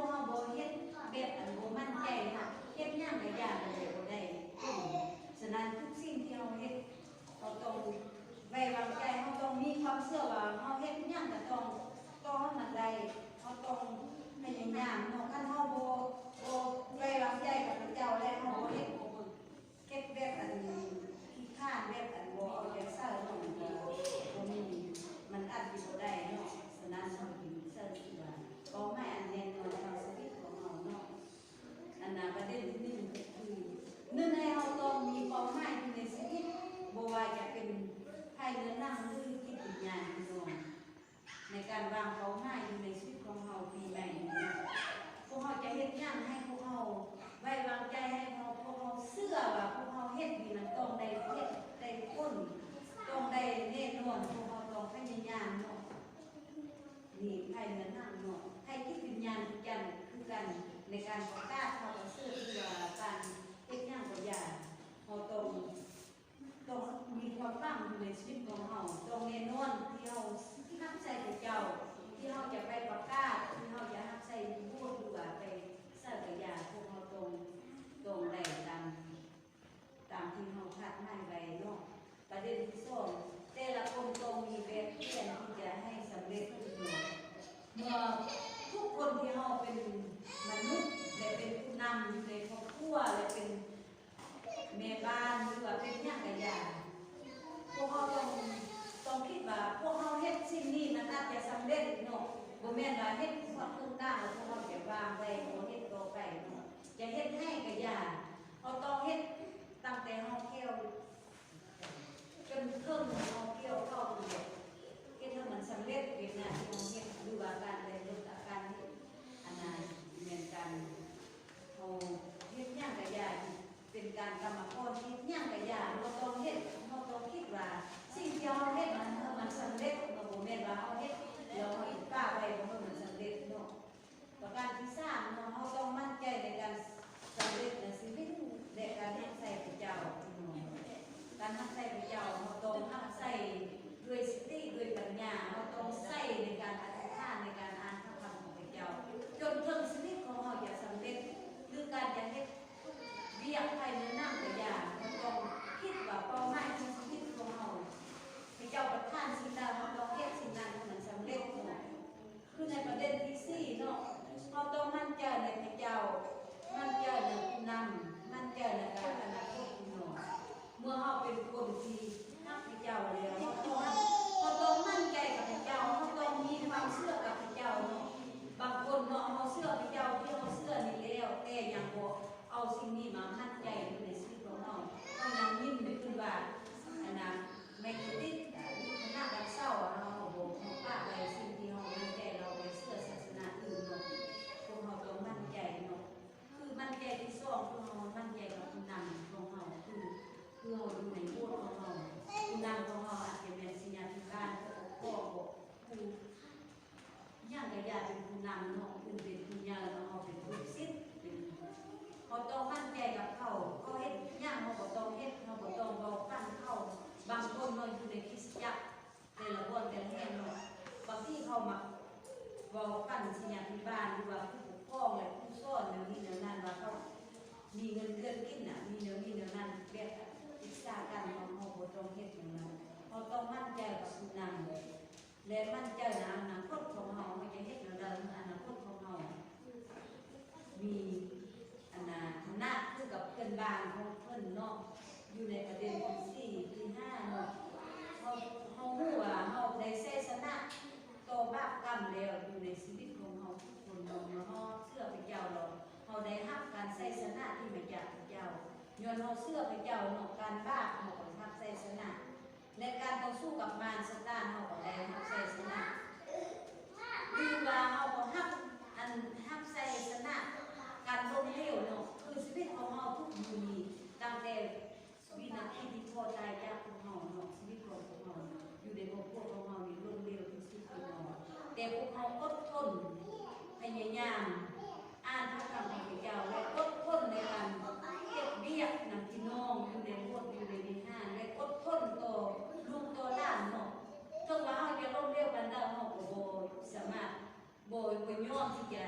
ເຮົາບໍ່ເຮັດແບບອັນບໍ່ໝັ້ນໃຈເນາະ ເຮັດຫຍັງກະຢ່າ ມັນກະບໍ່ໄດ້ຜົນ. ສະນັ້ນທຸກສິ່ງທີ່ເຮົາເຮັດ ເຮົາຕ້ອງໄວ້ວາງໃຈ ເຮົາຕ້ອງມີຄວາມເຊື່ອວ່າເຮົາເຮັດຫຍັງກະຕ້ອງ ຕ້ອງໃຫ້ມັນໄດ້ ເຮົາຕ້ອງພະຍາຍາມເນາະ. ຄັນເຮົາບໍ່ ບໍ່ໄວ້ວາງໃຈກັບພະເຈົ້າແລ້ວ ເຮົາບໍ່ເຮັດ ບໍ່ເບິ່ງ ເຮັດແບບອັນຂີ້ຄ້ານ ແບບອັນບໍ່ເອົາໃຈໃສ່ເນາະ ມັນກະບໍ່ມີ ມັນອາດຊິບໍ່ໄດ້ເນາະ. ສະນັ້ນເຮົາຈຶ່ງໃສ່ວ່າເປົ້າໝາຍອັນແນ່ນອນທາງຊີວິດຂອງເຮົາເນາະ. ອັນນະ ປະເດັນທີໜຶ່ງກະຄື ໜຶ່ງ ໃຫ້ເຮົາຕ້ອງມີເປົ້າໝາຍຢູ່ໃນຊີວິດ ບໍ່ວ່າຈະເປັນພາຍເນື້ອໜັງ ຫຼື ຈິດວິນຍານ ພີ່ນ້ອງ. ໃນການວາງເປົ້າໝາຍຢູ່ໃນຊີວິດຂອງເຮົາປີໃໝ່ນີ້ ພວກເຮົາຈະເຮັດຫຍັງໃຫ້ພວກເຮົາໄວ້ວາງໃຈ ໃຫ້ເຮົາ ພວກເຮົາເຊື່ອວ່າພວກເຮົາເຮັດນີ້ມັນຕ້ອງໄດ້ເຮັດ ໄດ້ຜົນ ຕ້ອງໄດ້ແນ່ນອນ ພວກເຮົາຕ້ອງພະຍາຍາມເນາະ. ນີ້ພາຍເໜືອໜັງເນາະ ໃຫ້ຈິດວິນຍານຄືກັນ ຄືກັນ ໃນການປະກາດ ເຮົາກະເຊື່ອວ່າການເຮັດຫຍັງກະຢ່າ ເຮົາຕ້ອງ ຕ້ອງມີຄວາມຫວັງຢູ່ໃນຊີວິດຂອງເຮົາ ຕ້ອງແນ່ນອນ ທີ່ເຮົາຮັບໃຊ້ພະເຈົ້າ ທີ່ເຮົາຈະໄປປະກາດ ທີ່ເຮົາຈະຮັບໃຊ້ຢູ່ໂບດ ຫຼືວ່າໄປໃສກະຢ່າ ພວກເຮົາຕ້ອງ ຕ້ອງໄດ້ຕາມ ຕາມທີ່ເຮົາຄາດໝາຍໄວ້ເນາະ. ປະເດັນທີສອງ ແຕ່ລະຄົນຕ້ອງມີແບບແຜນທີ່ຈະໃຫ້ສຳເລັດເນາະ. ເມື່ອທຸກຄົນທີ່ເຮົາເປັນມະນຸດ ແລະ ເປັນຜູ້ນຳຢູ່ໃນຄອບຄົວ ແລະ ເປັນ ແມ່ບ້ານ ຫຼືວ່າເປັນຫຍັງກະຢ່າ ພວກເຮົາຕ້ອງ ຕ້ອງຄິດວ່າພວກເຮົາເຮັດສິ່ງນີ້ມັນອາດຈະສຳເລັດເນາະ ບໍ່ແມ່ນວ່າເຮັດຮອດເຄິ່ງທາງແລ້ວພວກເຮົາຈະວາງໄວ້ ບໍ່ເຮັດຕໍ່ໄປເນາະ. ຈະເຮັດໃຫ້ກະຢ່າ ເຮົາຕ້ອງເຮັດຕັ້ງແຕ່ຮອກແຂ້ວ ຈົນເຖິງເຮົາກ່ຽວເຂົ້ານັ້ນແຫຼະ ເຮັດໃຫ້ມັນສຳເລັດວຽກງານທີ່ເຮົາເຮັດ ຫຼືວ່າການໄດ້ລົດ ອາ ການເຮັດ ອັນນັ້ນແມ່ນການ ເຮົາເຮັດຫຍັງກະຢ່າ ເປັນການກຳມະກອນ ເຮັດຫຍັງກະຢ່າ ເຮົາຕ້ອງເຮັດ ເຮົາຕ້ອງຄິດວ່າສິ່ງທີ່ເຮົາເຮັດນັ້ນ ໃຫ້ມັນສຳເລັດເນາະ ບໍ່ແມ່ນວ່າເຮົາເຮັດແລ້ວເຮົາປະໄວ້ບໍ່ໃຫ້ມັນສຳເລັດເນາະ. ປະການທີສາມເນາະ ເຮົາຕ້ອງໝັ້ນໃຈໃນການສຳເລັດໃນຊີວິດ ແລະ ການຮັບໃຊ້ພະເຈົ້າ. ການຮັບໃຊ້ພະເຈົ້າ ເຮົາຕ້ອງຮັບໃຊ້ດ້ວຍສະຕິ ດ້ວຍປັນຍາ ເຮົາຕ້ອງໃຊ້ໃນການອະທິຖານ ໃນການອ່ານພະຄຳຂອງພະເຈົ້າ ຈົນເຖິງຊີວິດຂອງເຮົາຈະສຳເລັດ ຫຼື ການຈະເຮັດວຽກພາຍໃນນັ້ນກະຢ່າ ເຮົາຕ້ອງຄິດວ່າເປົ້າໝາຍຂອງຊີວິດຂອງເຮົາ ພະເຈົ້າປະທານສິ່ງໃດ ເຮົາຕ້ອງເຮັດສິ່ງນັ້ນໃຫ້ມັນສຳເລັດເນາະ. ຄືໃນປະເດັນທີສີ່ເນາະ ເຮົາຕ້ອງໝັ້ນໃຈໃນພະເຈົ້າ ໝັ້ນໃຈໃນຜູ້ນຳ ໝັ້ນໃຈໃນການອະນາຄົດຂອງເຮົາ. ເມື່ອເຮົາເປັນຄົນທີ່ຮັກພະເຈົ້າແລ້ວ ເຮົາຕ້ອງ ເຮົາຕ້ອງໝັ້ນໃຈກັບພະເຈົ້າ ເຮົາຕ້ອງມີຄວາມເຊື່ອກັບພະເຈົ້າເນາະ. ບາງຄົນເນາະ ເຮົາເຊື່ອພະເຈົ້າທີ່ເຮົາເຊື່ອນີ້ແລ້ວ ແຕ່ຍັງບໍ່ເອົາສິ່ງນີ້ມາໝັ້ນໃຈຢູ່ໃນຊີວິດຂອງເຮົາ ເຮົາຍັງຍິ້ມຢູ່ຄືວ່າ ອັນນະ ໄມ້ກິດຕິດ ຄະນະວັດເສົາ ເຮົາ ເຮົາບໍ່ ເຮົາປະໄວ້ສິ່ງທີ່ເຮົາໝັ້ນໃຈ ເຮົາໄປເຊື່ອສາສະໜາອື່ນເນາະ. ພວກເຮົາຕ້ອງໝັ້ນໃຈເນາະ ຄືໝັ້ນໃຈທີສອງ ຄືເຮົາໝັ້ນໃຈກັບຜູ້ນຳຂອງເຮົາ ຄື ຄືເຮົາຢູ່ໃນໂບດຂອງເຮົາ ຜູ້ນຳຂອງເຮົາອາດຈະແມ່ນສິດຍາພິບານ ຜູ້ປົກຄອງ ຜູ້ ຫຍັງກະຢ່າ ເປັນຜູ້ນຳເນາະ ເປັນ ເປັນຜູ້ໃຫຍ່ເນາະ ເຮົາເປັນລູກສິດ ເປັນ ເຮົາຕ້ອງໝັ້ນໃຈກັບເຂົາ ເຂົາເຮັດຫຍັງເຮົາກະຕ້ອງເຮັດ ເຮົາກະຕ້ອງເວົ້າຟັງເຂົາ. ບາງຄົນເນາະ ຢູ່ໃນຄຣິສຕະຈັກ ແຕ່ລະບ່ອນແຕ່ລະແຫ່ງເນາະ ບາງທີເຂົາມັກເວົ້າຟັງສິດຍາພິບານ ຫຼືວ່າຜູ້ປົກຄອງ ແລະ ຜູ້ສອນແນວນີ້ແນວນັ້ນ ວ່າເຂົາມີເງິນເດືອນກິນນະ ມີແນວນີ້ແນວນັ້ນ ແບບອິດສາກັນເນາະ ເຮົາບໍ່ຕ້ອງເຮັດແນວນັ້ນ ເຮົາຕ້ອງໝັ້ນໃຈກັບຜູ້ນຳ ແລະ ໝັ້ນໃຈໃນອະນາຄົດຂອງເຮົາ ເຮົາຈະເຮັດແນວໃດໃຫ້ອະນາຄົດຂອງເຮົາມີ ອັນນາ ຖານະຄືກັບເພື່ອນບ້ານຂອງເພິ່ນເນາະ. ຢູ່ໃນປະເດັນທີສີ່ ທີຫ້າເນາະ ເຮົາ ເຮົາຮູ້ວ່າເຮົາໄດ້ໄຊຊະນະຕໍ່ບາບກຳແລ້ວ ຢູ່ໃນຊີວິດຂອງເຮົາທຸກຄົນເນາະ ເມື່ອເຮົາເຊື່ອພະເຈົ້າແລ້ວ ເຮົາໄດ້ຮັບການໄຊຊະນະທີ່ມາຈາກພະເຈົ້າ ຍ້ອນເຮົາເຊື່ອພະເຈົ້າເນາະ ການບາບເຮົາກະຮັບໄຊຊະນະ ແລະ ການຕໍ່ສູ້ກັບມານຊາຕານ ເຮົາກະໄດ້ຮັບໄຊຊະນະ ຫຼືວ່າເຮົາກະຮັບ ອັນ ຮັບໄຊຊະນະການລົ້ມເຫຼວເນາະ ຄືຊີວິດຂອງເຮົາທຸກມື້ນີ້ ຕັ້ງແຕ່ວິນາທີທີ່ພໍ່ຕາຍຈາກພວກເຮົາເນາະ ຊີວິດຂອງພວກເຮົາຢູ່ໃນຄອບຄົວຂອງເຮົານີ້ລົ້ມເຫຼວທີ່ສຸດເນາະ ແຕ່ພວກເຮົາອົດທົນ ພະຍາຍາມ ອ່ານພະຄຳຂອງພະເຈົ້າ ແລະ ອົດທົນໃນການເຮັດວຽກນຳພີ່ນ້ອງຢູ່ໃນໂບດ ຢູ່ໃນວິຫານ ແລະ ອົດທົນຕໍ່ລູກຕໍ່ຫຼານເນາະ. ເຖິງວ່າເຮົາຈະລົ້ມເຫຼວປານໃດ ເຮົາກໍບໍ່ສາມາດ ບໍ່ ບໍ່ຍອມທີ່ຈະ